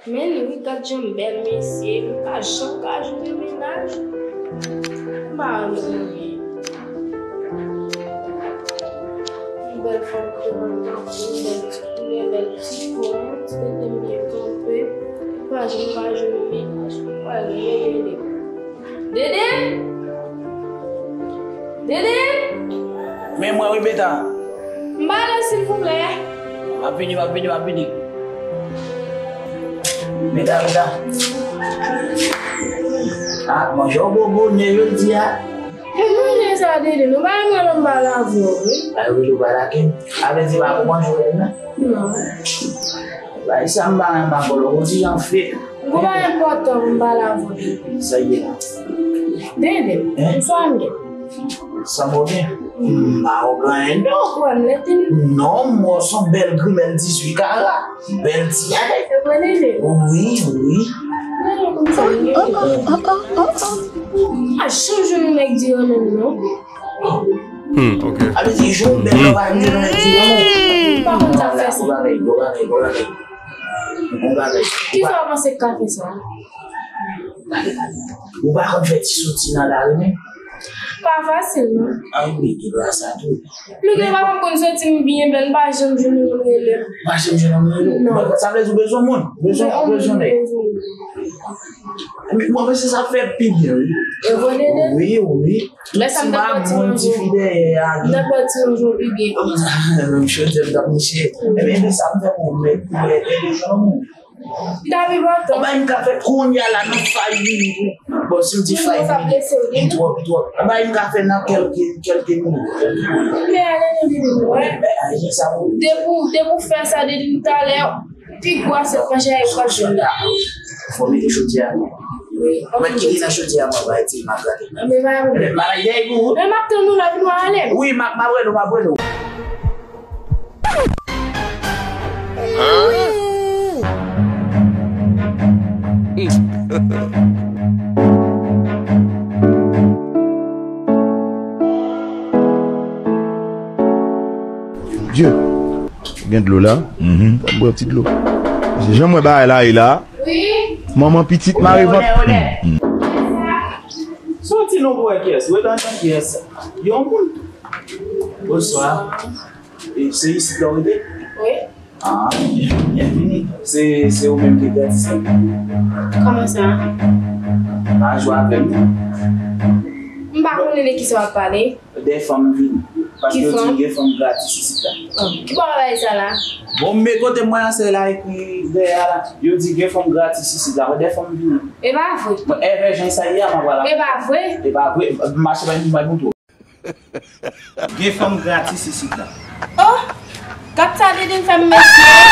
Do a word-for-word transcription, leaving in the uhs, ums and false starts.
Men wi, gad jan m bèl, mesye. M pa janm ka jwenn yon mennaj. M pa renmen anyen. Yon bèl fanm ki renmen, yon bèl ti koulè, bèl ti kò, ti tete m byen kanpe. M pa janm ka jwenn yon mennaj. M pa renmen anyen. Dede! Dede! Men mwen wi, Beta. M ba lè, silvouplè. M ap vini, m ap vini, m ap vini. Beta, Beta. Ah, manje w bon bonè jodi a. E manje sa, Dede, nou pa renmen lè m pale avè w, wi. Ay, wi, ou pa lage m. Avè di pa pou manje w, non? Non. Bay sa m pa renmen ankò, lè w di jan fèt. Ou pa enpòtan pou m pale avè w. Sa ye la. Dede, hein? Bonswa, m gen. Sa mwen gen? M pa wè w gen anyen, non. Ou wè m lete, non? Non, m wè w se yon bèl grimèl dizuit kara. Bèl ti. E vre, Dede? Wi, wi. Non, non, kòmsa, m gen. A, janm jwenn yon nèg di renmen m, non. Hmm, ok. A vle di, jou bèl nan pa vin nan ti moun. M pa konn sa k fè sa. Bon bagay, bon bagay, bon bagay. Bon bagay. Kisa w panse k ka fè sa? Ou pa konn fè ti soti nan lari, men? Pa fasil, non. Ay, men, gen dwa sa tou. Men gen dwa m konn soti m byen bèl, m pa janm jwenn moun rele m. Pa janm jwenn moun rele w? Non. Sa vle di w bezwen moun? Bezwen, bezwen nèg? Mwen panse sa fè pi byen, wi. E vre, Dede? Wi, wi. Lè sa m t ap bò ti manje w. M t ap bò ti manje w pi byen. Menm chodyè m t ap niche. Ebyen, men sa m fè pou mèt, mèt, mèt, mèt, mèt. Li t ap enpòtan. Bay m kafe kounye a la nan five minutes. Bon, si m di five minutes, li twò, li twò. Bay m kafe nan kèlke, kèlke minit. Men ale nan vini mwen. Depi w, depi w fè sa depi talè, pi gwo asyèt manje a e pral jwenn la. Fò mete chodyè a. Wi. Mwen ki nan chodyè a, mwen va ete, m ap gade. Men pa yon pwoblèm. Malay dèyè pou ou. Men m ap tann ou la, pou nou ale. Wi, m ap, m ap rele w, m ap rele w. Dye. Gen dlo la? Mhm. Ban m bwè ti dlo. Se jan m wè bagay la ye la. Wi. Manman pitit mare vant. Onè, onè. Se yon ti non pou wè kiyès. Ou ret anndan kiyès? Yon moun. Bonswa. E se isit la w rete? Wi. Ah, byen, byenvini. Se, se ou menm ki gratis la? Kòman sa? Pa jwe avè m non. M pa konnen de kisa w ap pale. De fanm vini. Paske yo di gen fanm gratis isit la. Oh, ki bò bagay sa la? Bon, men kote mwen an, se la ekri dèyè a la. Yo di gen fanm gratis isit la. Mwen de fanm vini. E pa vre. Mwen, e vè jan sa ye a, mwen vwala. E pa vre. E pa vre. Mache bay mwen moutre w. Gen fanm gratis isit la. Oh! Gad sa Dede fè m, mesye.